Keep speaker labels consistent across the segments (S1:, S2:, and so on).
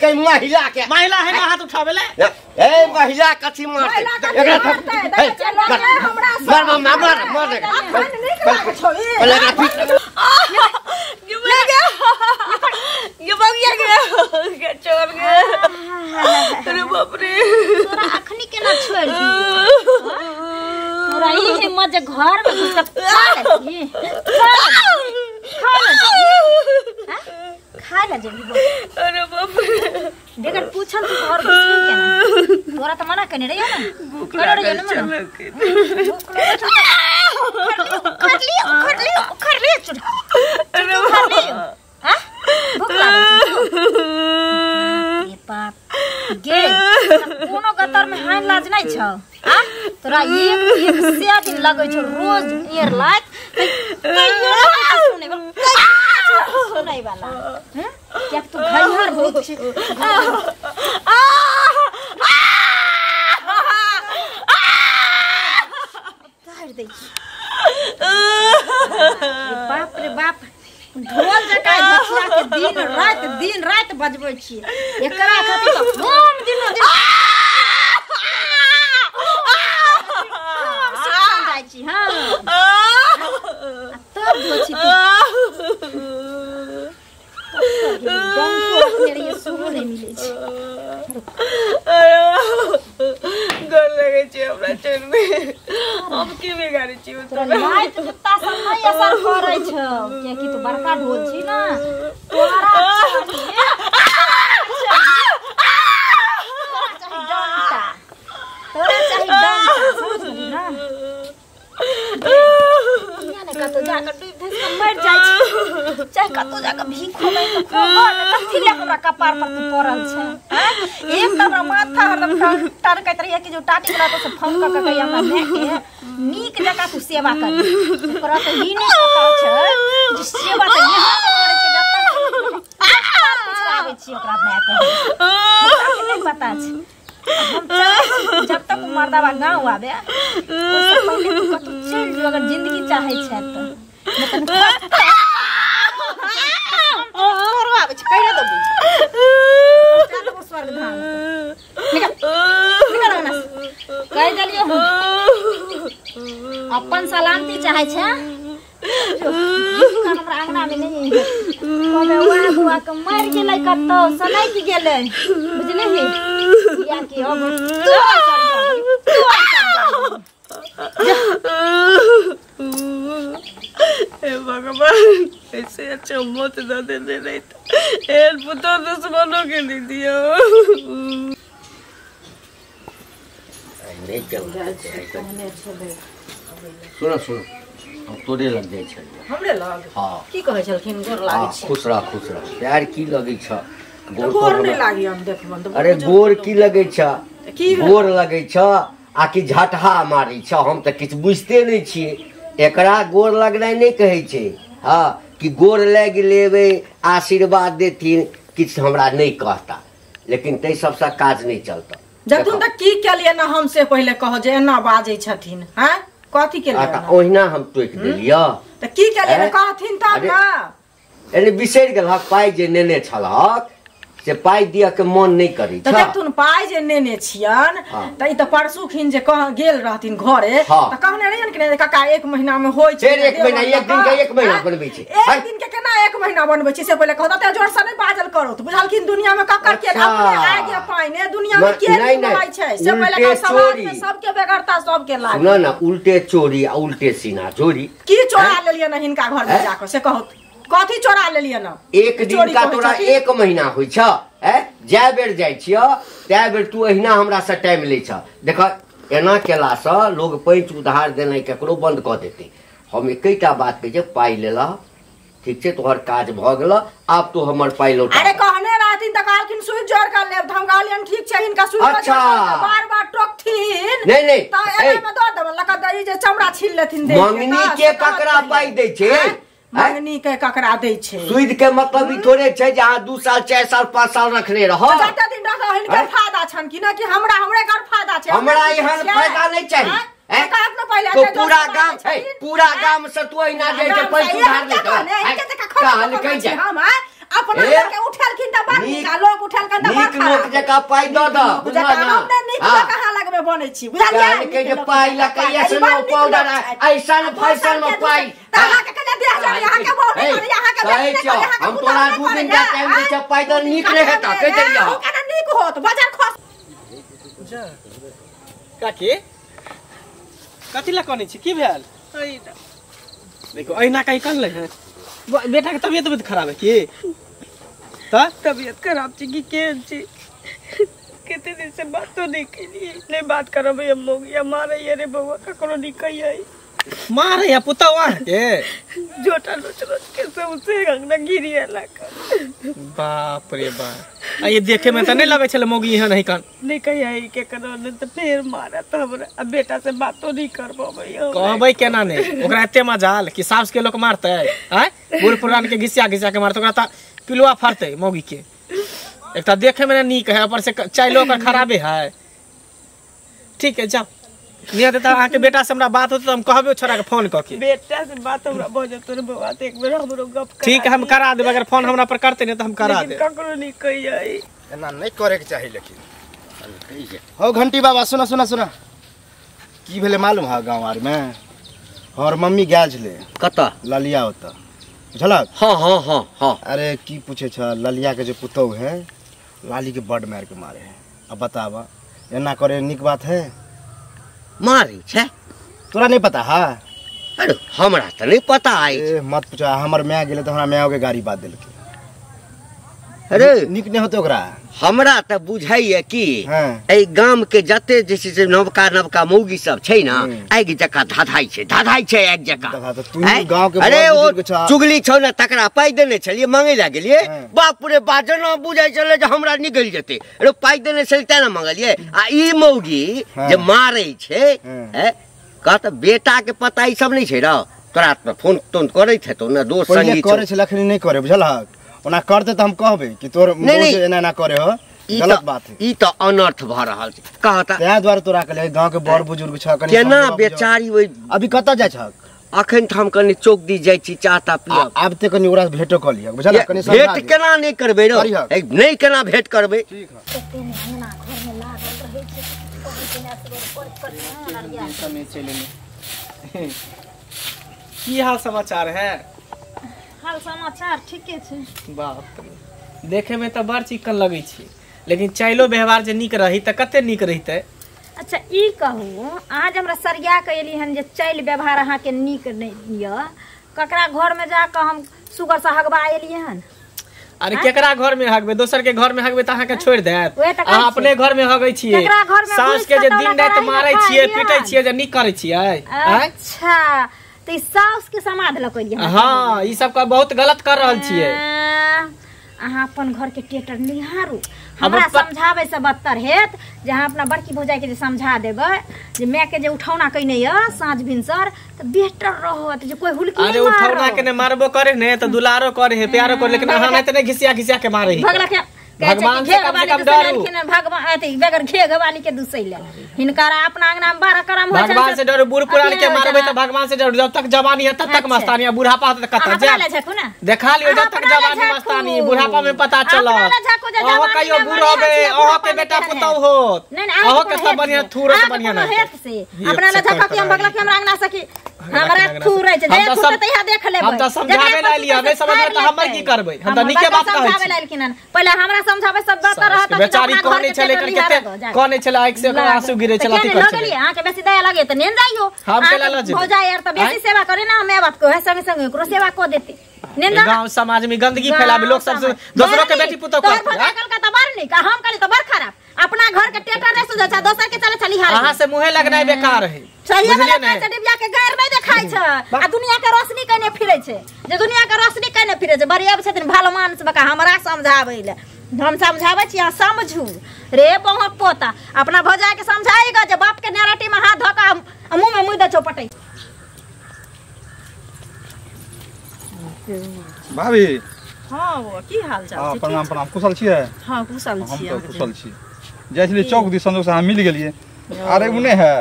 S1: के महिला के
S2: महिला है ना हाथ उठावे ले
S1: ए महिला कथी मारते एकरा
S3: हमरा
S1: मार मार मार मार पहले एकरा पीट
S4: ये बगिया के चोर गे। अरे बाप रे
S5: तोरा अखनी केना छोड़ दी तोरा ई हिम्मत जे घर में घुस के खा ले खा ले जेबी।
S4: अरे बाप रे
S5: बेगर पूछल तू घर घुसली केना तोरा त मना कने रहियो ना
S4: भूख
S5: करे रहियो ना मना। भूख लागल छौ उखड़ लियो उखड़ लियो चुट
S4: अरे
S5: उखड़ लियो हां भूख लागल छौ रे बाप गे कोनो गतर में हानि लाज नहीं छौ आ तोरा एक एक से दिन लगै छौ रोज एयर लात कहियो सुनै सुनै वाला हैं किया तू घैहर भूत छी तार दै छी। बाप रे बाप ढोल जकाँ झिझिया के दिन रात बजबै छी एकरा खातिर त हम दिनो दिन हम सिखल जाइ छी। हां तब धो छी तू डंको रखने रहिए सेहो नहि मिलै छै।
S4: गोर लगै छै हमरा चोर में हम की बिगाड़ै छी
S5: तोरा लाइत जुत्ता सब नहि असर करै छौ कियाकि तू बड़का ढोल छी ना तोरा चाही डंटा तोरा चाही डंटा समझ गेली ना। किया ने कतौ जाके डूबि धसि कऽ मरि जाइ छी चाहे कतौ जाके भीख खोबै तऽ खोबऽ ने कथी लए हमरा कपार पर तू पड़ल छै। एक तऽ हमरा माथा हरदम टरकैत रहैया कि जो टाटी वाला तो फोन कऽ के कहिया हमरा माय के नीक जकाँ तू सेवा कर ओकरा तऽ ई नहि पता छै जे सेवा तऽ यहाँ करै छै जतऽ पिछड़ाबै छी ओकरा माय के ओकरा नहि पता छै। हम चाहै छी जब तक मर्दाबा गाँव आबे ओहिसँ पहिले तू कतौ चलि जो अगर जिंदगी चाहै छै तऽ तोरो आबै छै कहि देबू पहुँचा देबो स्वर्ग धाम निकल निकल अंगना से कहि देलियौ हम अपन सलामती चाहै छै हमरा अंगना में नहीं कहबै वएह बुआ के मरि गेलै कतौ सनकि गेलै बुझलिही किया कि अब
S4: हे भगवान ऐसे अच्छा मौत न देने नहीं तो एल पुतो दुश्मनों के नहीं दियो।
S1: नहीं चल सुनो सुनो हम तोरे लग जाइ छलियै
S3: हमरे लग।
S1: हां
S3: की कहै छलखिन गोर लागै छी।
S1: खुश रह खुश रह पैर की लगै छ
S3: गोर नहि लागी हम देखबन त।
S1: अरे गोर की लगै छ गोर लगै छ आ कि झटहा मारै छ हम तऽ किछु बुझिते नहि छियै। एकरा गोर लगनाइ नहि कहै छै। हाँ कि गोर लागि लेबै आशीर्वाद देथिन किछु हमरा नहि कहता लेकिन ताहि सबसँ काज नहि चलतौ।
S3: जखन तक की केलियै ना हम से पहिले कहो जे एना बाजै छथिन हैं कथी केलियै
S1: ओहिना हम टोकि देलियै
S3: त की केलियै कहथिन तब ना।
S1: एने बिसरि गेलहक पाइ जे नेने छलहक से पाइ दिअ के मन नहि करै
S3: छ। देखथुन पाइ जे नेने छियन त ई त परसू खिन जे कह गेल रहथिन घरे त कहने रहियन कि काका एक महीना में होइ छै
S1: एक महीना एक दिन के एक महीना बनबै छै
S3: एक दिन के केना एक महीना बनबै छै से पहिले कहत त जोर से नहि बाजल करू त बुझलखिन दुनिया में ककर के अपने आ गया पाइ ने दुनिया में के नहि छै से पहिले कह समाज में सबके बेगरता सबके लागे
S1: ना ना उल्टे चोरी आ उल्टे सीना चोरी
S3: की चोरा लेलियै ना हिनका घर में जाके से कहत कथी चोरा लेलियै ना।
S1: एक दिन का तोरा एक महीना होइ छ जाय बेर जाइ छियौ तै बेर तू अहिना हमरा से टाइम लै छ। देख एना केलासँ लोग पैंच उधार देनाइ ककरो बंद कऽ देतै। हम एकेटा बात कहै छै पाइ लेलह ठीक छै तोहर काज भऽ गेल आब तू हमर पाइ लौटा।
S3: अरे कहने रहथिन त कहलखिन सुइ जोड़ कर लेब त हम कहलियन ठीक छै हिनका सुइ
S1: अच्छा
S3: बार बार टोकथिन
S1: नहीं नहीं
S3: त एना में दऽ देबन लका दई जे चमड़ा छील लेथिन दे
S1: मंगनी के ककरा पाइ दै छै
S3: मंगनी के ककरा दै छै
S1: सुइद के मतलब ई थोड़े छै जे अहाँ 2 साल 4 साल 5 साल रखने रहो
S3: जते दिन रहतो हिनकर फायदा छन कि ना कि हमरा हमरे घर फायदा छै
S1: हमरा एहन फायदा नहीं चाही।
S3: कहत न पहिले
S1: तो पूरा गाम है पूरा गाम से तू अहिना जाइ के पैसा उधार ले
S3: हम अपना घर के उठेलखिन त बड़ नीक लोग उठेलखिन त बड़
S1: नीक लोक जका पाइ द द
S3: बुझल हम ने नीक लोक कहाँ लगमे बनै छी बुझलियै
S1: के जे पाइ ल के ऐसन पाउडर ऐसन फैशन में पाइ
S3: त अहाँ के कने देह जाय अहाँ के बहुत नहीं करे अहाँ के बेटी नहीं करे अहाँ के
S1: हम तोरा 2 दिन का टाइम दै छ पाइ द नीक नहीं हेता कह देलियै
S3: ओ कने नीक होत बाजार खस
S2: जा काकी कथि ला कनै छी की भेल देखो अहिना कहीं कनलै है बेटा के तबियत तबियत खराब है की त
S4: तबियत खराब छी की केहन छी कते दिन से बातो नहीं केलिए नहीं बात करबै हम मोगिया मारै रे बौआ ककरो नहीं कहियै
S2: मारै है पुतौ अहाँ के
S4: जोटा लोच लोच के सबसे अंगना गिरी लक
S2: बाप रे बाप आ ये देखे में त नहीं लगै छले मोगी एहन है कन
S4: नहीं कहियै के करो नहीं त फेर मारत हमरा आ बेटा से बातो नहीं करबै
S2: कहबै केना नहीं ओकरा एते मजाल कि सास के लोक मारतै आय बूढ़ पुरान के घिसिया घिसिया के मारतै ओकरा त पिलुआ फरतै मौगी के एक देखे में नीक है ऊपर से चाइलो ओकर खराबे है ठीक है जाओ नहीं त अहाँ के बेटा से हमरा बात होत त हम कहबे छोरा के फोन क के
S4: बेटा से बात हमरा भ जतो रे बौआ त एक बेर हमरो गप करा
S2: ठीक है हम करा देब अगर फोन हमरा पर करते नहीं त हम करा देब
S4: ककरो नहीं कहियै
S6: एना नहीं करे के चाही लेकिन हो घंटी बाबा सुना सुना सुना की भेलै मालूम है गाँव आर में हमर मम्मी गेल छलै
S1: कतऽ
S6: ललिया ओतऽ बुझलक
S1: हाँ हाँ हाँ हाँ
S6: अरे की पूछे छ ललिया के जो पुतहु है लाली के बड मार के मारे है अब बतावा एना करे नीक बात है
S1: मारे छे
S6: तोरा नहीं पता है
S1: अरे हमरा त नहीं पता है
S6: मत पूछा हमर my गेलै त हमरा my के गाड़ी बात देलकै
S1: अरे
S6: नीक नहीं होते ओकरा
S1: हमरा त बुझाइए कि एहि गाम के जते जे छै से नवका नवका मौगी सब छै ना आगि जकाँ धाधाइ छै आगि जकाँ
S6: गाँव के
S1: अरे ओ चुगली छौ ने तकरा पाइ देने छलियै मांगै लए गेलियै बाप रे बा जेना बुझाइ छलै जे हमरा निकलि जेतै अरे पाइ देने छलियै तेँ ने मंगलियै आ ई मौगी जे मारै छै कह तऽ बेटा के पता ई सब नहि छै रौ तोरा फोन तोन करैत हेतौ ने दोस्त संगी
S6: करै छलै अखनी नहि करे बुझलहक ओना करते त हम कहबे कि तोर मौज एना एना करे हो गलत बात है
S1: ई त अनर्थ भ रहल छै कहता
S6: तें द्वारे तोरा कहले गांव के बड़ बुजुर्ग छ कनी
S1: केना बेचारी ओइ
S6: अभी कतऽ जाइ छक
S1: अखन त हम कनी चौक दी जाइ छी चाह ता पियब
S6: आब ते कनी ओकरा से भेटो क लियक बुझल कनी समझा
S1: भेट केना नहीं करबै रौ नहीं केना भेट करबै
S6: ठीक है
S5: कते ने अंगना घर में लागल रहै छै
S2: समय चले की हाल समाचार है
S5: हाल समाचार ठीके छै
S2: बाप रे देखे में त बड़ चिकन लगै छै लेकिन चाइलो व्यवहार जे नीक रही त कते नीक रहितै
S5: अच्छा ई कहू अहाँ जे हमरा सरिया के एली हन जे चाइल व्यवहार अहाँ के नीक नहीं य ककरा घर में जाके हम सुगर से हगबा एली हन
S2: अरे केकरा घर में हगबे दोसर के घर में हगबे त अहाँ के छोड़ देत अहाँ अपने घर में हगै छियै सास के जे दिन रात मारै छियै पीटै छियै जे नीक करै छियै
S5: अच्छा त ई सास के समाध लकलियै
S2: हां ई सब का बहुत गलत कर रहल छियै
S5: अहाँ अपन घर के टेटर निहारू हमरा समझाबै से बदतर हेत जे अहाँ अपना बड़की भौजाई के जे समझा देबै जे my के जे उठौना कइने य साँझ भिनसर त बेहतर रहत जे कोई हुलकी
S2: अरे उठौना के ने मारबो करे ने त दुलारो करे हे प्यारो करे लेकिन अहाँ नहीं त नहीं घिसिया घिसिया के मारे ही
S5: भगला के
S2: भगवान से कम से कम डरू
S5: भगवान अथी बगैर घेघ वाली के दुसैले हिनकर अपना अंगना में 12 करम होइ छै
S2: भगवान से डरू बूढ़ पुरान के मारबै त भगवान से डरू जब तक जवानी है तब तक मस्तानी है बुढ़ापा त कत जा देखा लियो जब तक जवानी मस्तानी बुढ़ापा में पता चलत अहाँ कहियो बूढ़ होबे अहाँ के बेटा पुतहु होत अहाँ के सब बढ़िया थूरत बढ़िया ना
S5: हेत से अपना ले झका के हम भगला के हमरा अंगना से की हमरा थूरै छै जे थूरत तहिया देख लेबै
S2: हम त समझाबै ला लिया नहीं समझ त हमर की करबै हम त नीके बात कहै
S5: समझाबै ला पहिले हमरा समझाबै सब बात रहत
S2: बेचारी कहने छले कते कहने छले आंख से आंसू गिरे छले अथी कर
S5: छले अहाँ के बेसी दया लगे त नेन जाइयो
S2: हम केला ल जेबै
S5: भौजाई यार त बेसी सेवा करे ना my बाप के संगे संगे ओकरो सेवा क देते नेन
S2: गांव समाज में गंदगी फैलावे लोग सब दोसरों के बेटी पुतोह
S5: कर तोहर भौजाई त बड़ नीक हम कहली त बड़ खराब अपना घर के टेटर रे सुझा छ दोसर के चले छली हार
S2: अहाँ से मुहे लगनाइ बेकार है
S5: सही वाला बात छै डिबिया के गैर नहीं देखाइ छै आ दुनिया के रोशनी कने फिरै छै जे दुनिया के रोशनी कने फिरै छै बड़ी अब छथिन भलमानस बका हमरा समझाबै ले हम समझाबै छी अहाँ समझू रे बहुक पोता अपना भौजाई के समझाएगा जे बाप के नेराटी में हाथ धऽ के मुंह में मुंह दे चौपटै
S7: भाभी
S3: हां वो की हाल चाल
S7: छै प्रणाम प्रणाम कुशल छियै
S3: हां कुशल छियै
S7: हम त कुशल छी जाइ छलियै चौक दिस संजोग से अहाँ मिल गेलियै अरे उ नहि है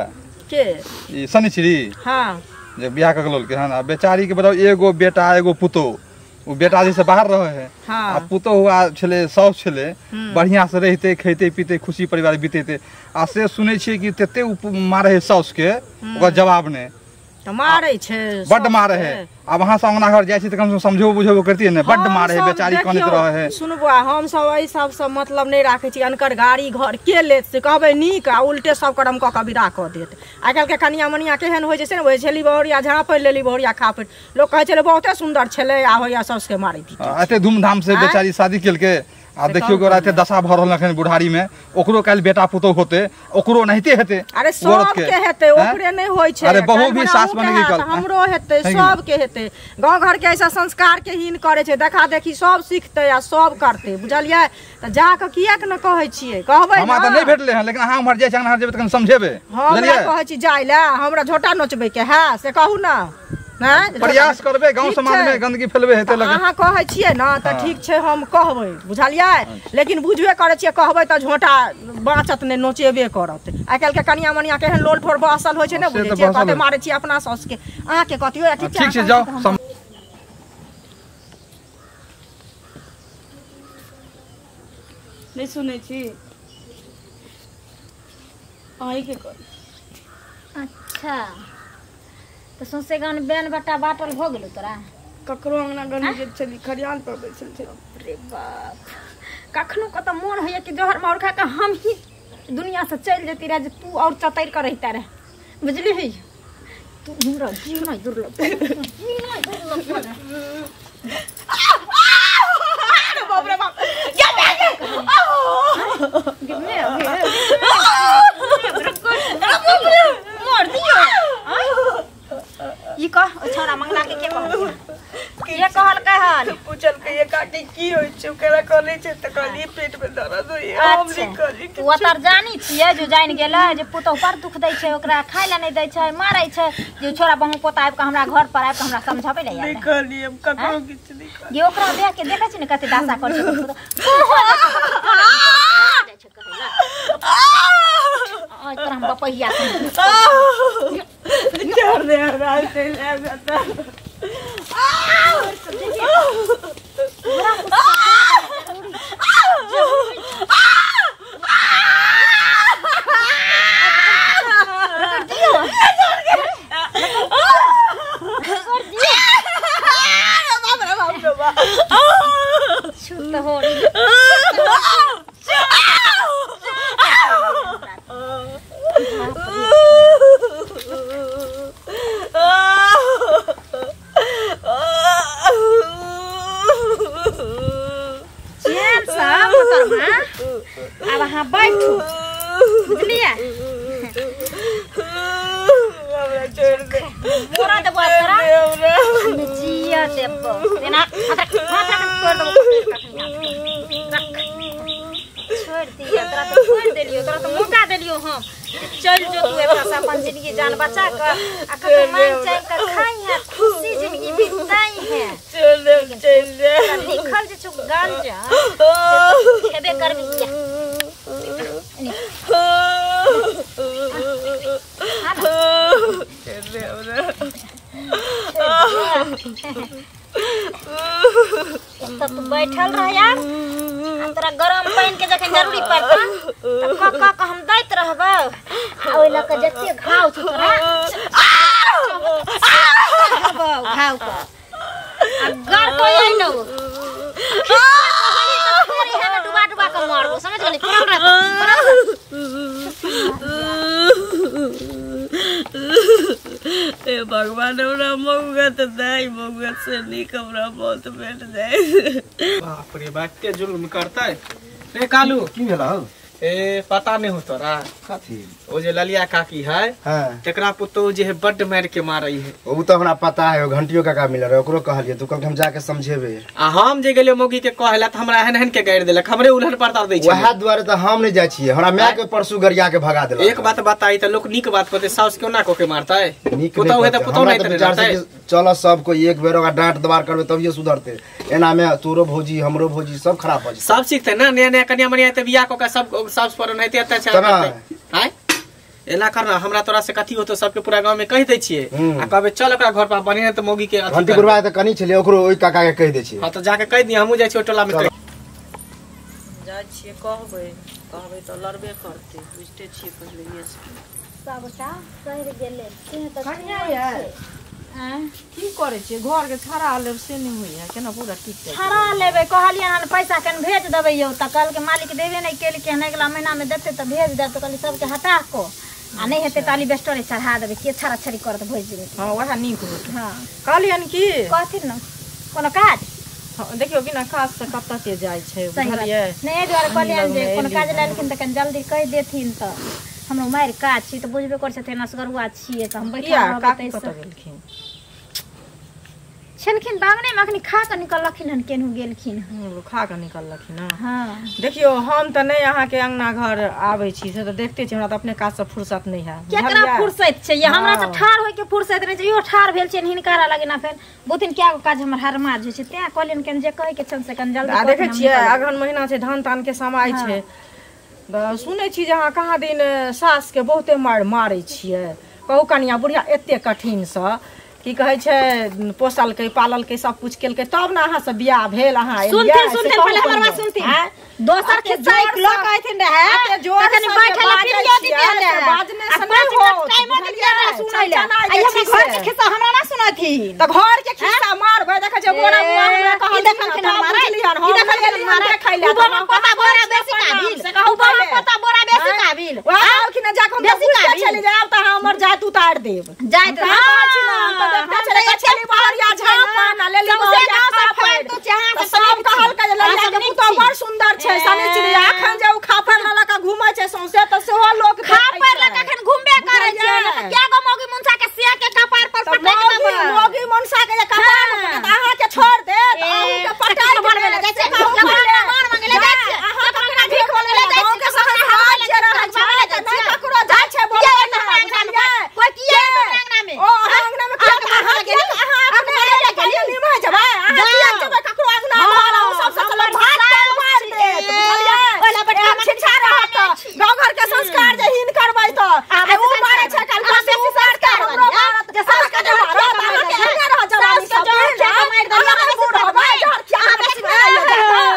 S3: के
S7: ई शनिचरी
S3: हां
S7: जे बियाह कऽ लेलकै हन आ बेचारी के बताउ एगो बेटा एगो पुतोह ओ बेटा जे से बाहर रहे है आ पुतोहु आ छलै साउस छलै बढ़िया से रहते खेते पीते खुशी परिवार बीतेते आ से सुनै छियै कि तते मारे है साउस के ओकर जवाब नहि
S3: त मारै छै
S7: बड्ड मारे है। आब अहाँ सब अंगना घर जाइ छी तऽ कम से कम समझेबो बुझेबो करतियै ने बड्ड मारे है बेचारी कनैत रहे है।
S3: सुनू बौआ हम सब एहि सबसँ मतलब नहि राखै छी अनकर गाड़ी घर के लेत से कहबै नीक आ उल्टे सब करम कऽ कऽ विदा कऽ देत। आइ काल्हिके कनिया मनिया केहन होइ छै से ने होइ छली बहुरिया झाँपि लेली बहुरिया खापड़ि लोक कहै छलै बहुते सुन्दर छलै आ होइया साउसके मारै पीटै।
S7: एते धूमधाम से बेचारी शादी केलकै आ देखियौ ओकरा एते दशा भऽ रहल अखन बुढ़ारी में ओकरो काल्हि बेटा पुतोहु होते ओकरो नहिते हेतै।
S3: अरे सबके हेतै ओकरे नहि होइ छै।
S7: अरे बहु भी सास बनेगी कल
S3: हमरो हेतै सबके हेतै। गाँव घर के ऐसा संस्कार के हीन करे छै देखा देखी सब सीखतै आ सब करतै बुझलियै। तऽ जाकऽ किएक ने कहै छियै कहबै
S7: हमरा तऽ नहि भेटलै हन लेकिन अहाँ उम्हर जाइ छी अंगना जेबै तऽ कनी समझेबै
S3: हमरा कहै छी जाइ लए हमरा झोटा नोचबै के है से कहू ना।
S7: प्रयास करबै गाँव समाज में गंदगी फैलबे हेतै लगे
S3: अहाँ कहै छियै ना तऽ ठीक छै हम कहबै बुझलियै लेकिन बुझबे करै छियै कहबै तऽ झोटा बाँचत नहि नोचेबे करत। आइ काल्हिके कनिया मनिया केहन लोल ठोर बहसल होइ छै ने बुझै छियै कते मारै छियै अपना साउसके अहाँके कथियो
S7: ठीक छै जाउ।
S4: नहि सुनै छी अहीँके कह।
S5: अच्छा तऽ सौंसे गान बेन बटा बाटल भऽ गेलौ तोरा
S4: ककरो अंगना घर में गेल छली खरियान पर बैसल छली।
S5: रे बाप कखनो कऽ तऽ मोन होइया कि जहर मार खा कऽ हम ही दुनिया से चलि जैती रहे जे तू और चतरि कऽ रहिता रहे बुझलिही तू हमरा जीना दुर्लभ जीना दुर्लभ।
S3: अरे बाप रे बाप
S5: मर दियो ई कह छोरा मंगला के कहलकै के कहलकै हन
S4: पूछलकै ये काकी की होइ छै ओकरा कहले छै तऽ कहली पेट में दर्द होइए हम नहि कहली।
S5: ओ तर जानी छियै जो जानि गेलै जे पुतोहु पर दुख दै छै ओकरा खाय लए नहि दै छै मारै छै जे छोरा बहु पोता आबि कऽ हमरा घर पर आबि कऽ हमरा समझाबै लए
S4: नहि कहली हम ककरो किछु नहि कहली।
S5: जे ओकरा देख के देखै छी ने कते दासा करै छै तोरा हम बपहिया
S4: छोड़ दे हमरा चलि आबि जाता।
S5: अब अहाँ बैठू बुझलियै मोरा देबो तोरा जिया देबो एना छोड़ दिया तोरा तो छोड़ देलियो तोरा तो मौका देलियो हम चल जो तू एतऽ से अपन जिंदगी जान बचा कऽ आ कतौ मांगि चाहि कऽ खाइ है खुशी जिंदगी बिताई है।
S4: चल चल
S5: लिखल जे छौ गांजा खेबे करबी किया तब तू बैठल रह यार आ तोरा गरम पानि के जखन जरूरी पड़तौ तऽ कऽ कऽ कऽ हम दैत रहबौ आ ओहि लऽ कऽ जते घाव छौ तोरा घाव कऽ आ गर कोइ अइलौ डुबा डुबा कऽ मारबो समझ गेली।
S4: हे भगवान हमरा मौगा तऽ दै मौगा से नीक हमरा मौत भेट जाय।
S2: बाप रे बाप एते जुल्म करतै रे कालू
S6: की भेल हौ?
S2: ए पता नहीं हो तोरा
S6: कथी
S2: ओ जे ललिया काकी है
S6: हाँ।
S2: तेकरा पुतोहु जे है बड्ड मार के मारै है।
S6: ओ तो हमरा पता है, घंटियो काका मिलल रहे ओकरो कहलिए तू कहलक हम जाके समझेबे।
S2: आ हम जे गेलियो मौगी के कहला त हमरा एहन एहन के गारि देलक, हमरे उलहन परतार दै छै।
S6: वएह दुआरे त हम नहीं जाइ छियै, हमरा माय के परसू गरिया के भगा देलक।
S2: एक बात बताई त लोक नीक बात कहते, साउस क्यों ना को के मारतै? पुतोहु है त पुतोहु नहीं त रहतै।
S6: चलो सब कोई एक बेर ओकरा डांट दबार करबे तभिए सुधरते। एना में तोरो भौजी हमरो भौजी सब खराब भ जेतै।
S2: सब सीखते ना, नया नया कन्या मनिया त बियाह क के सब साउस पर ओनाहिते अत्याचार करतै। हाय एना करना हमरा तोरा से कथी होतो सबके पूरा गांव में कहि दै छियै आ कहबे चल ओकरा घर पर बनिहे त मौगी के अथी
S6: घंटी बुढ़वा त कनी छलै ओकरो ओइ काका के कहि दै छियै।
S2: हां त जाके कहि दी, हमहु जाइ छियै टोला में।
S3: जाइ छियै कहबै कहबै त लड़बे करतै, बुझते छियै पहिलेये से।
S5: सबटा सड़ि गेलै से त
S3: कनिया यै की करै छियै? घर के छड़ा लेब से नहि होइया, केना पूरा टिक जाइ
S5: छड़ा लेबै। कहलियै हन पैसा कनि भेज देबै यौ, तऽ कहलकै मालिक देबे नहि केलकै हन, अगिला महीना मे देतै तऽ भेज देब। तऽ कहलियै सबके हटा कऽ आ नहि हेतै तऽ अलिबेस्टरे चढ़ा देबै, के छड़ा छड़ी करत भोज जेबै।
S3: हँ वएह नीक होत।
S5: हँ
S3: कहलियनि की
S5: कहथिन ने कोनो काज?
S3: देखियौ बिना काज से कतऽ के जाइ छै, बुझलियै?
S5: नहि एहि दुआरे कहलियनि जे कोनो काज लेलखिन तऽ कनि जल्दी कहि देथिन तऽ हमरो मारि काज छी तऽ बुझबे करै छथिन, असगरुआ छियै तऽ हम बैठल रहबै।
S3: कतऽ गेलखिन?
S5: छलखिन बागने में, अखनी खा कऽ निकललखिन हन, केनहु गेलखिन
S3: हन, खा कऽ निकललखिन हन।
S5: हँ
S3: देखियौ हम तऽ नहि अहाँके अंगना घर आबै छी से तऽ देखते छी, हमरा तऽ अपने काजसँ फुर्सत नहि है।
S5: केकरा फुर्सत छै? हमरा तऽ ठाढ़ होइके फुर्सत नहि छै, इहो ठाढ़ भेल छै हिनकारा लगे ना, फेर बहुतिन कए गो काज हमर हरमाज होइ छै, तैं कहलियनि कनि जे कहैके छनि से कनि जल्दी।
S3: आ देखै छियै अगहन महीना छै, धान तानके समय छै, सुनै छी जे अहाँ कहाँ दिन सासके बहुते मारि मारै छियै। कहू कनिया बुढ़िया एते कठिनसँ की कहै छै पोसलकै पाललकै सब कुछ केलकै तब ने अहाँ से बियाह भेल। अहाँ
S5: सुनथिन सुनथिन पहिले हमर बात सुनथिन, दोसर खिस्सा लऽ कऽ अयथिन रहै तखन बैठल पीरियो दितियन रहै,
S3: बाजने से नहि होत,
S5: टाइमो दितियन रहै सुनै लए। आ हमरा घर के खिस्सा हमरा ना सुनथिन
S3: तऽ घर के खिस्सा मारबै। देखै छै बोरा बुआ हमरा
S5: कहल की देखलखिन हमरा, की देखलखिन हमरा
S3: देखै लए,
S5: उ बोरा पोता बोरा बेसी काबिल, उ बोरा पोता बोरा बेसी काबिल।
S3: वएह कहलखिन जा कऽ हम
S5: बेसी काबिल
S3: छली जे आब तऽ अहाँ हमर जात उतारि देब।
S5: जाइत
S3: हां छी ना हम तऽ देखते छलै कछेली बहरिया झापन आ लेली बहरिया खापड़, सब कहलकै जे ललिया के पुतोह बड़ सुंदर छै शनिचरी, अखन जे उ खापड़ लऽ कऽ घुमै छै सौंसे तऽ सेहो लोक
S5: खापड़ लऽ कऽ अखन घुमबे करै छै। तऽ क्या गो मौगी मुनसा के सिया के कपार पर पटक देबै,
S3: मौगी मुनसा के जे कपार पर पटक अहाँ के छोड़ देत, अहूँ के पटक
S5: बनबै लए जाइ छै, ककरो मान मांगे लए जाइ छै,
S3: अहाँ
S5: ककरो भीख मांगे लए जाइ
S3: गाँव
S5: छै,
S3: के संस्कार जे रहै छै नहि ककरो जाइ छै बोलै ना, बुझलियै?
S5: कोइ किया एतै अंगना में?
S3: ओ अहाँ अंगना में किया
S5: अहाँ
S3: गेली? अहाँ अपने गेली निमह जेबै, अहाँ किया जेबै ककरो अंगना घर? अहूँ सब से चलत भात पर मारि देत, बुझलियै?
S5: ओला बटका
S3: एहन शिक्षा रहत तऽ गाँव घर के संस्कार जे हीन करबै तऽ आ उ मारै छै काल्हि
S5: अहाँ
S3: से
S5: बेसी
S3: उ मारतै,
S5: संस्कार
S3: हमरो
S5: वाली,
S3: मारत,
S5: जे
S3: अहाँके
S5: संस्कार
S3: जे मारत,
S5: मारि
S3: अहाँके
S5: देलियै।
S3: एहने रहत जवानी
S5: सासके
S3: सब
S5: जहर
S3: दिन,
S5: खिया कऽ मारि देलियै,
S3: अहाँ
S5: अहाँ
S3: बूढ़
S5: बेसी
S3: होबै, जहर खिया
S5: अहाँ
S3: कऽ
S5: बेसी
S3: मारि देलियै,
S5: संस्कार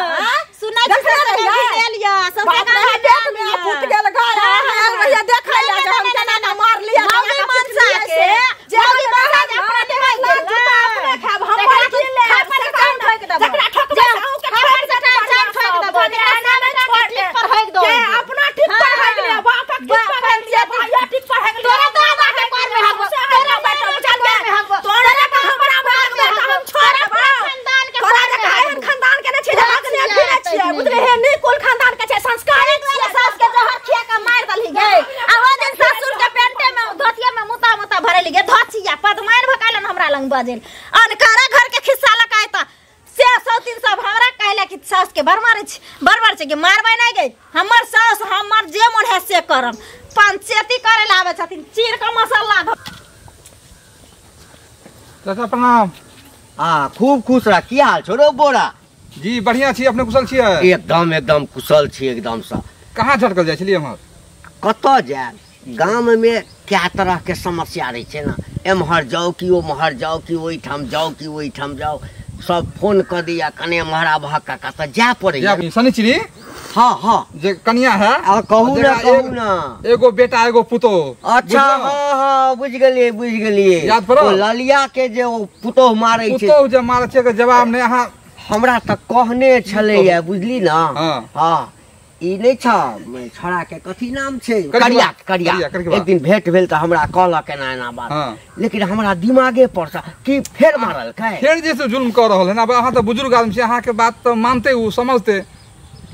S5: सुनै छी
S3: देखने
S5: ससुर
S3: रहियै?
S5: के लिअ, ससुर
S3: बाप
S5: के
S3: रे,
S5: गाली
S3: पेट में
S5: लिअ।
S3: फूट गेल गाय, अहाँ आयल रहियै देखै लए जे हम केना कऽ मारलियै,
S5: मौगी
S3: केना कऽ
S5: मनसा
S3: पिटलियै
S5: के,
S3: से। जे
S5: मौगी
S3: हम
S5: मनसा जे
S3: रहब,
S5: अपना
S3: अपने
S5: निभाइ
S3: लाल
S5: गेल।
S3: जूता अपने खायब, हम
S5: जकरा
S3: की लेब?
S5: खापर से टांग ठोकि देबौ।
S3: जकरा ठोकबै
S5: जा,
S3: से अहूँके
S5: खापर
S3: ठोकि
S5: से
S3: देब,
S5: टांग ठोकि देबौ।
S3: सब
S5: जकरा
S3: अपना
S5: सामने
S3: छोड़ि
S5: टिक
S3: देब।
S5: पर होइक दौ।
S3: के अपना टिक पर होइक लिअ, बापक टिक पर होइक लिअ, भाइया टिक पर होइक लिअ,
S5: तोरा दादा के पर में हगबौ,
S3: से
S5: तोरा
S3: बेटा,
S5: बाप के
S3: बुझलियै?
S5: पर में हगबौ,
S3: तोरा जकाँ हमरा मारबै तऽ हम छोड़ि देबौ।
S5: खानदान के
S3: तोरा
S5: पर में
S3: जकाँ एहन
S5: हगबौ।
S3: खानदान के नहि छै जे लगने फिरै छियै, बुझलियै? हे नीक कुल खानदान के छै, संस्कारी छियै।
S5: सास के जहर खिया के मारि देलही गे। आ ओ दिन ससुर के पेंटे में धोतिया में मुता मुता भरेली गे, धोतिया पदमाइन भकालन हमरा लंग बजेल। अनकारा घर के खिस्सा लकायता से सौतीन सब हमरा कहले कि सास के बड़ मारै छै, बड़ मारै छै कि मारबै नहि गे, हमर सास हमर जे मन है से करम। पंचायती करे ला आबै छथिन चीर के मसाला
S7: चाचा प्रणाम।
S1: आ खूब खुश रह, की हाल छौ रौ बोरा?
S7: जी बढ़िया छी, अपने कुशल छियै?
S1: एकदम एकदम कुशल छी एकदम सँ।
S7: कहाँ झटकल जाइ छलियै एम्हर?
S1: कतऽ जायब, गाम में क्या तरह के समस्या रहै छै ने, एम्हर जाउ कि ओम्हर जाउ कि ओहिठाम जाउ कि ओहिठाम जाउ, सब फोन कऽ दैया कने एम्हर आबह काका, तऽ जाय पड़ैया।
S7: शनिचरी?
S1: हाँ हाँ
S7: जे कनिया है
S1: आ कहू ना, कहू ना,
S7: एगो बेटा एगो पुतोह।
S1: अच्छा हाँ हाँ बुझि गेलियै बुझि गेलियै,
S7: याद पड़ल?
S1: ओ ललिया के जे ओ पुतोह मारै छै,
S7: पुतोह जे मारै छै के जवाब नहि। अहाँ
S1: हमरा तऽ कहने छलैया बुझली ना।
S7: हाँ
S1: हाँ ई नहि छ छोड़ा के कथी नाम छै, करिया करिया, एक दिन भेंट भेल तऽ हमरा कहलक एना एना बात, लेकिन हमरा दिमागे पर से कि फेर मारलकै,
S7: फेर जे से जुल्म कऽ रहल है ना। अब अहाँ तऽ बुजुर्ग आदमी छी, अहाँ के बात तऽ मानते उ समझते,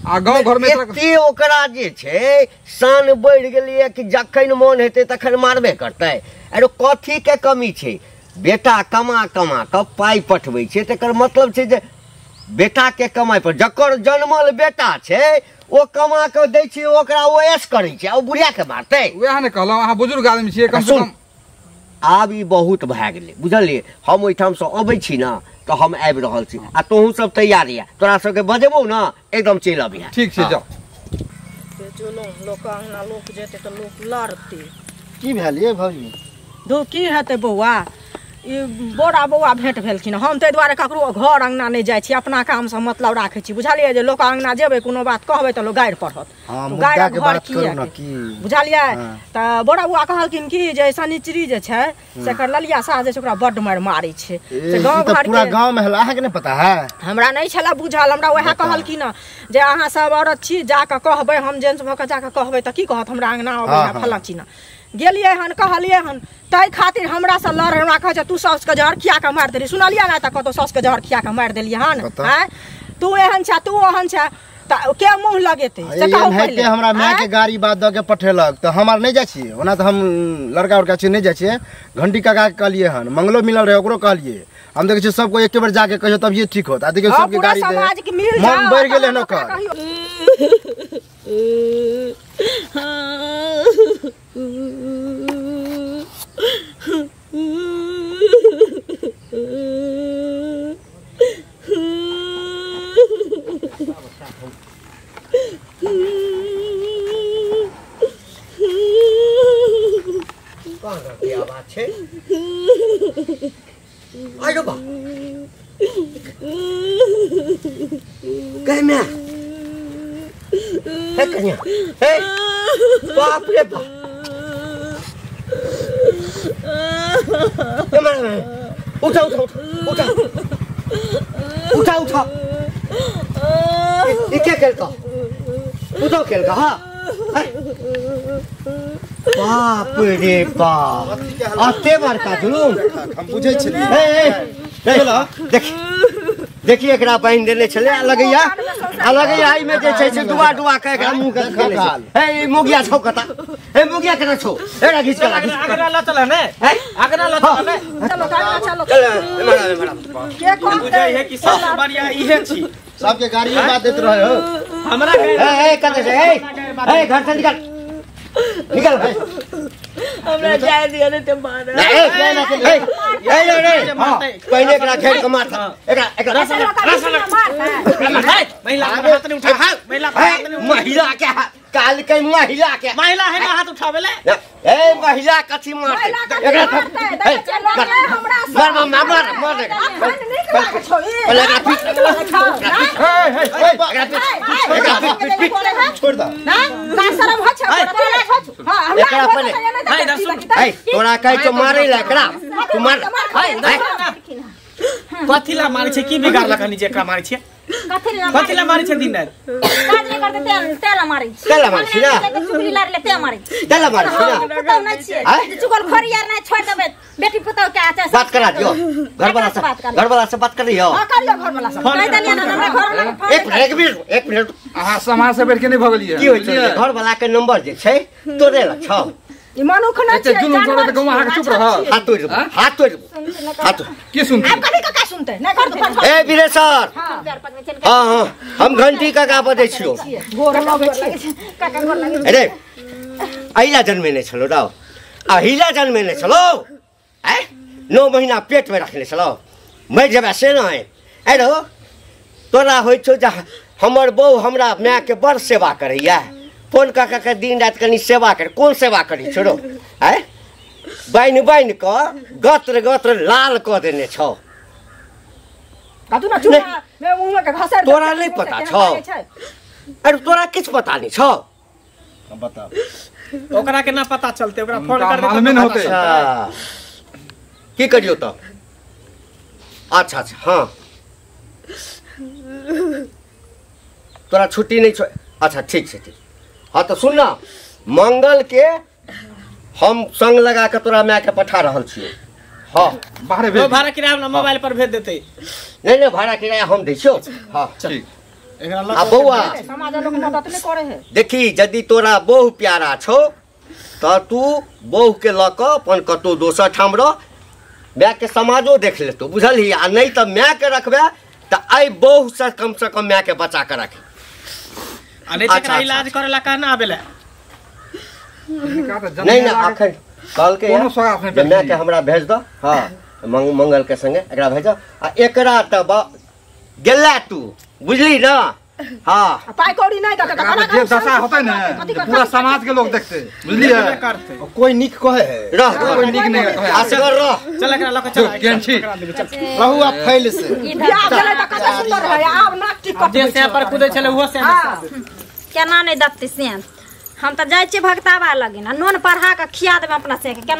S7: आ गाँव घर में
S1: एते ओकरा जे छै शान बढ़ि गेलैया कि जखन मोन हेतै तखन मारबे करतै। अरे कथी के कमी छै, बेटा कमा कमा कऽ पाइ पठबै छै, तकर मतलब छै जे बेटा के कमाइ पर जकर जन्मल बेटा छै ओ कमा कऽ दै छै ओकरा, ओ ऐश करै छै आ ओ बुढ़िया के मारतै।
S7: वएह ने कहलहुँ, अहाँ बुजुर्ग आदमी छियै, कम से
S1: सुन
S7: कम
S1: आब ई बहुत भए गेलै बुझलियै। हम ओहिठामसँ अबै छी ने तऽ हम आबि रहल छी, आ तोहूँ सब तैयार यऽ, तोरा सबके बजेबौ ने एकदम चलि अबिहे।
S7: ठीक छै जाउ।
S3: चलू लोक अंगना लोक जेतै तऽ लोक लड़तै,
S6: की भेल ये भौजी?
S3: दो की हेतै बौआ, ई बोरा बौआ भेंट भेलखिन। हम ताहि दुआरे ककरो घर अंगना नहि जाइ छी, अपना कामसँ मतलब राखै छी, बुझलियै? जे लोक अंगना जेबै कोनो बात कहबै तऽ लोक गारि पढ़त। गारि घर की, बुझलियै? तऽ बोरा बौआ कहलखिन कि जे शनिचरी जे छै से एकर ललिया सास जे छै ओकरा बड्ड मारि मारै छै। से गाँव घर
S6: पूरा गाँव में अहाँके नहि पता है?
S3: हमरा नहि छलै बुझल। हमरा वएह कहलखिन जे अहाँ सब औरत छी, जाकऽ कहबै, हम जेंट्स भऽ कऽ जाकऽ कहबै तऽ की कहत, हमरा अंगना अबै फलाँ चिना। गेलियै हन, कहलियै हन, ताहि खातिर हमरासँ लड़, हमरा कहै छै तू साउसके जहर खिया कऽ मारि देली। सुनलियै ने? तऽ कतहु साउसके जहर खिया कऽ मारि देलियै हन? आँय, तू एहन छै, तू ओहन छै, तऽ के मुँह लगेतै से कहू पहिले।
S6: हमरा माय के गाड़ी बात दऽ के पठेलक तऽ हम आर नहि जाइ छियै। ओना तऽ हम लड़का उड़का छियै, नहि जाइ छियै। घंटी काका के कहलियै हन, मंगलो मिलल रहै ओकरो कहलियै। हम देखै छियै सबको एके बेर जाके कहियो तभिए ठीक होत। आ देखियौ सबके गाड़ी दे मन बढ़ि गेलै हन ओकर।
S1: आवाज छै? आइ बा कह हे कन्या, हे बाप रे बाप, उठा उठा उठा उठा उठा, ई के केलका? उठो केलका? हाँ, बाप रे बाप, अते बड़का जुलूम।
S6: हम बुझै छलियै।
S1: देख देखिए एकरा बान्हि देने छलै, आ लगैया आ लगैया एहिमे जे छै से डुबा डुबा के एकरा मुँह के देने छै। हे ई मुगिया छौ कता? हे मुगिया केना छौ? एकरा घीच के ला,
S2: अगना ल चल ने, अगना ल चल ने,
S3: चलो चलो
S1: चल। एमरा
S3: के कहतै?
S2: बुझै है कि सबसे बढ़िया इहे छी,
S6: सबके गाड़ी बात देत रहे हो
S2: हमरा।
S1: ए ए कते छै? ए ए घर से निकल निकल,
S4: हमरा जाय दिया ने ते मारा।
S1: ए ए ए पहिले एकरा घेर के मार, एकरा एकरा
S2: रस रस मार। महिला के हाथ नहीं उठा, महिला के हाथ नहीं,
S1: महिला के काल के महिला के
S2: महिला है ना हाथ उठावे ले।
S1: ए महिला कथी मारते? एकरा मार मार मार मार, पहिले एकरा पीट, एकरा पीट,
S6: छोड़ दा
S3: ना ना शरम हो छै। हां
S1: एकरा पहिले तोरा कहै छौ मारै ला, एकरा तू मार।
S2: कथी ला मारै छै? की बिगाड़लक हन जे एकरा मारै छै? कथी ला मारै छै दिन राति?
S5: काज नहि करतै तें ला मारै छै।
S1: तें ला मारै छै ना?
S5: चुगली लार ले तें मारै छै।
S1: तें ला मारै छै ना?
S5: पुतहु नहि छियै जे चुगल खोरी आर नहि छोड़ि देबै बेटी पुतहु के। आचा
S1: बात करा दियौ घरवाला से, घरवाला से बात करियौ।
S3: हां करियौ घरवाला से।
S5: कहि देलियै ना हमरा घरवाला के फोन।
S1: एक मिनट एक मिनट एक मिनट,
S7: अहाँ समाज से बैठ के नहि भऽ गेलियै?
S1: की होइ छै घरवाला के नंबर जे छै तोरे लग छौ?
S3: ई मनुख नहि छै,
S7: जुलुम करत गाँव अहाँके चुप रह।
S1: हाथ तोड़ि देबौ, हाथ तोड़ि देबौ, हाथ
S7: की सुनतै?
S3: आब कथी कका सुनतै? नहि कर दो।
S1: ए वीरेश्वर, हां हां हम घंटी काका बजै छियौ।
S3: गोर लगै छै
S5: काका, गोर लगै।
S1: अरे अहिला जन्मेने छलौ रौ, अहिला जन्मेने छलौ? आँय 9 महीना पेटमे रखने छलौ, मरि जेबै से नहि। आइ रौ तोरा होइ छौ जे हमर बहू हमरा मायके बड़ सेवा करैया, फोन कऽ कऽ दिन राति कनि सेवा कर, कोन सेवा करै छौ रौ? आँय बान्हि बान्हि कऽ गत्र गत्र लाल कऽ देने छौ। तोरा नहि पता छौ? अरे तोरा किछु पता नहि छौ?
S6: बताओ
S2: ओकरा के ना पता चलते, ओकरा फोन कर
S7: मालूमे नहि होतै।
S1: की करियौ तऽ? अच्छा अच्छा हाँ तोरा छुट्टी नहीं छौ? अच्छा ठीक छै ठीक। हाँ तो सुन ना, मंगल के हम संग लगा के तोरा माय के पठा रहल छियै। हाँ
S7: बाहरे भेज,
S2: भाड़ा किराया हमरा मोबाइल पर भेज देतै।
S1: नहीं नहीं भाड़ा किराया हम दै छियौ। हाँ
S7: ठीक।
S1: आ बौआ
S3: समाज लोक मदद नहि करे है।
S1: देखी यदि तोरा बहु प्यारा छौ तऽ तू बहु के लऽ कऽ अपन कतौ दोसर ठाम रह, माय के समाजो देख लेतौ, बुझलही? आ नहि तऽ माय के रखबै तऽ एहि बहु से कम से कम माय के बचा के राखी।
S2: आ नहि तऽ इलाज करे ला कहना आबेला
S1: नहीं ना अखन कहलकै
S7: कोनो सगाफ नहि
S1: माय के हमरा भेज दऽ। हाँ मंगल के संगे एकरा भेज। आ एकरा तऽ गेला तू, बुझली ना? हां
S3: पाई कौड़ी नहीं देते त
S7: जे दशा होतै ने पूरा समाज के लोग देखते बुझलिए
S6: कोई निक कहे है
S1: रह
S7: कोई निक नहीं कहे
S1: असगर रह
S2: चल एकरा लके चल
S7: केन छी
S6: रहू आप फैल से
S3: बियाह भेलै त कते सुंदर है आब नाक टिकट
S2: जे से पर कुदै छले ओहो से
S5: केना नहीं दत्ते से हम त जाइ छी भगतावा लगिन आ नोन पढ़ा के खिया देबै अपना से के।